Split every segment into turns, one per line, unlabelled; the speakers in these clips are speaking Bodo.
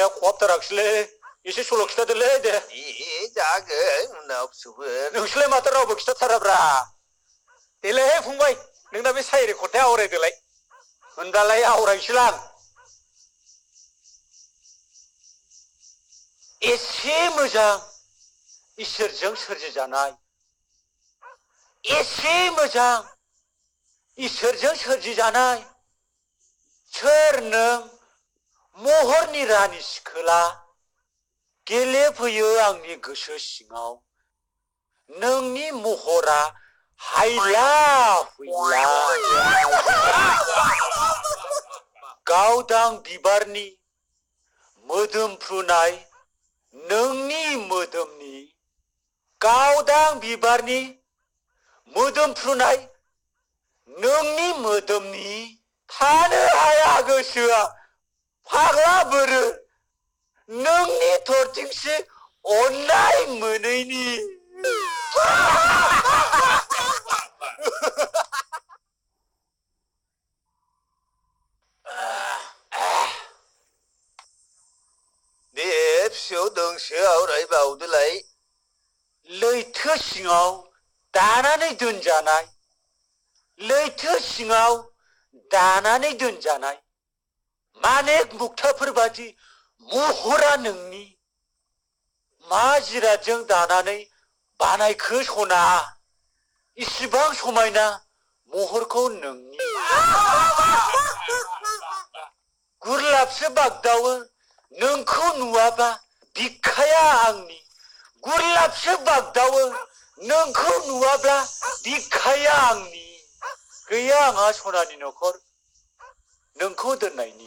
संनाया खहाबथाराखिसैलै एसे सल' खिथादोलै दे
जागोन उनाव फिसौफोर
नोंसोरलाय माथो रावबो खिथाथाराब्रा देलाय फंबाय नोंना बे सायरि खन्थाइ आवरायदोलाय होनब्लालाय आवरायनोसैलां एसे मोजां इसोरजों सोरजिजानाय एसे मोजां इसोरजों सोरजिजानाय सोर नों महरनि रानि सिखोला गेलेफैयो आंनि गोसो सिङाव नोंनि महरा हायला हुइला गावदां बिबारनि मोदोमफ्रुनाय नोंनि मोदोमनि गावदां बिबारनि मोदोमफ्रुनाय नोंनि मोदोमनि थानो हाया गोसोआ फाग्ला बोरो नोंनि थरथिंसे अननाय मोनैनि
दे फिसौ दोंसो आवरायबावदोलाय
लैथो सिङाव दानानै दोनजानाय लैथो सिङाव दानानै दोनजानाय मानेक मुक्ताफोर बादि महरा नोंनि मा जिरादजों दानानै बानायखो सना इसिबां समायना महरखौ नोंनि गुरलाबसो बागदावो नोंखौ नुवाबा बिखाया आंनि गुरलाबसो बागदावो नोंखौ नुवाब्ला बिखाया आंनि गैया आंहा सनानि नखर नोंखौ दोननायनि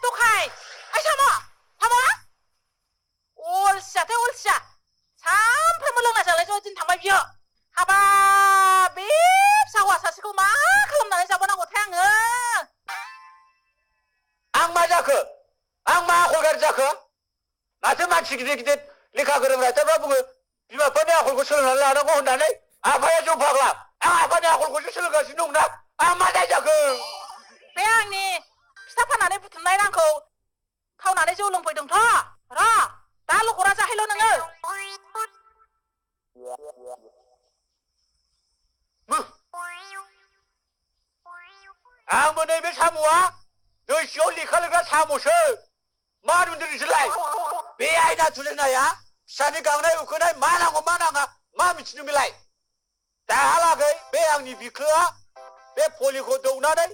दखाय ओइ साम' अलसियाथाय अलसिया सानफ्रोमबो लोंना जालायजों दिन थांबाय बियो हाबा बे फिसा हौवा सासेखौ मा खालामनानै जाबावनांगौथाय आङो
आं मा जाखो आं मा आखल गाज्रि जाखो माथो मानसि गिदिर गिदिर लेखा गोरों रायथारफ्रा बुङो बिमा बिफानि आखलखौ सोलोंनानै लानांगौ होननानै आफाया जौ फाग्ला आं आफानि आखलखौसो सोलोंगासिनो दंना आं मा दाय जाखो
बे आंनि फिथा फाननानै बुथुमनाय रांखौ खावनानै जौ लोंफैदोंथ' र' दा लखरा जाहैल' नोङो
आंबो नैबे साम'आ दै सिङाव लेखा लिरग्रा साम'सो मा नुदों नोंसोरलाय बे आयना थुलेनाया फिसानि गांनाय उखैनाय मा नांगौ मा नाङा मा मिथिनो बेलाय दाहालागै बे आंनि बिखोआ बे पलिखौ दौनानै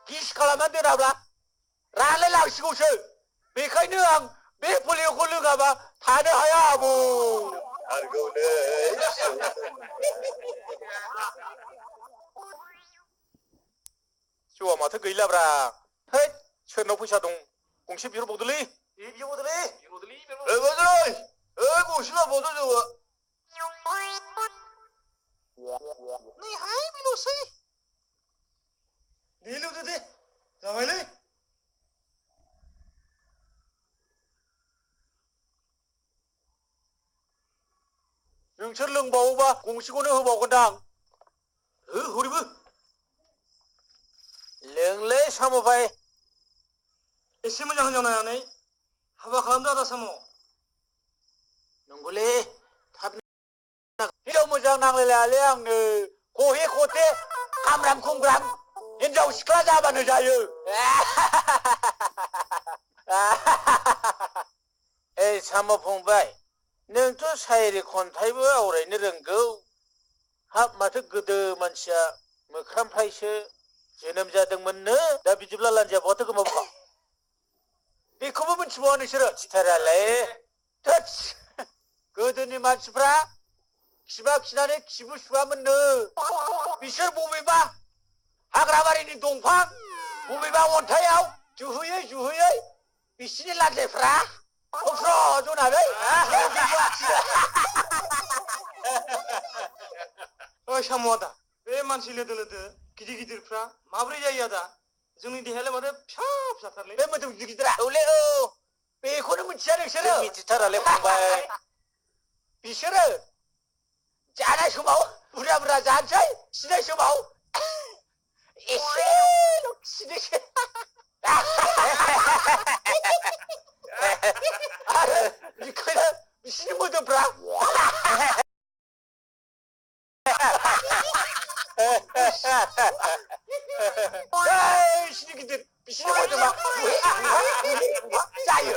गिस खालामनानै दोनाब्ला रानलाय लांसिगौसो बेखायनो आं बे पलिखौ लोङाबा थानो हाया आबौ जौआ माथो गैलाब्रा है सोरनाव फैसा दं गंसे बिहरबावदोलै गंसे लाबावदो जौआ नैहाय बेल'सै दे लोंदो दे जाबायलै नोंसोर लोंबावोबा गंसेखौनो होबावगोनदां हरैबो लोंलै साम'बाय एसे मोजां हिनजाव नायनानै हाबा खालामदो आदा साम' नंगौलै थाब हिनजाव मोजां नांलायलायालै आंनो खहे खथे खामराम खुमग्राम हिनजाव सिख्ला जाबानो जायो
ओइ साम' फंबाय नोंथ' सायरि खन्थाइबो आवरायनो रोंगौ हाब माथो गोदो मानसिया मोख्रामफ्रायसो जोनोम जादोंमोननो दा बिदिब्ला लान्जाया बहाथो गोमाबोखा
बेखौबो मिथिबावा नोंसोरो
खिथारालाय
थोस गोदोनि मानसिफ्रा खिबा खिनानै खिबु सुवामोननो बिसोर बबेबा हाग्राबारिनि दंफां बबेबा अन्थाइयाव जुहैयै जुहैयै बिसिनि लान्जायफ्रा फ्र जनानै ओइ साम' आदा बे मानसि लोदो लोदो गिदिर गिदिरफ्रा माब्रै जायो आदा जोंनि देहायालाय माथो फिसा फिसाथारलै बे मोदोम गिदिर गिदिरा औलै औ बेखौनो मिथिया नोंसोरो
मिथिथारालै फंबाय
बिसोरो जानाय समाव बुरजा बुरजा जानोसै खिनाय समाव एसेल' खिनोसै आरो बेखायनो बिसिनि मोदोमफ्रा बिसिनि गिदिर बिसिनि मोदोमा जायो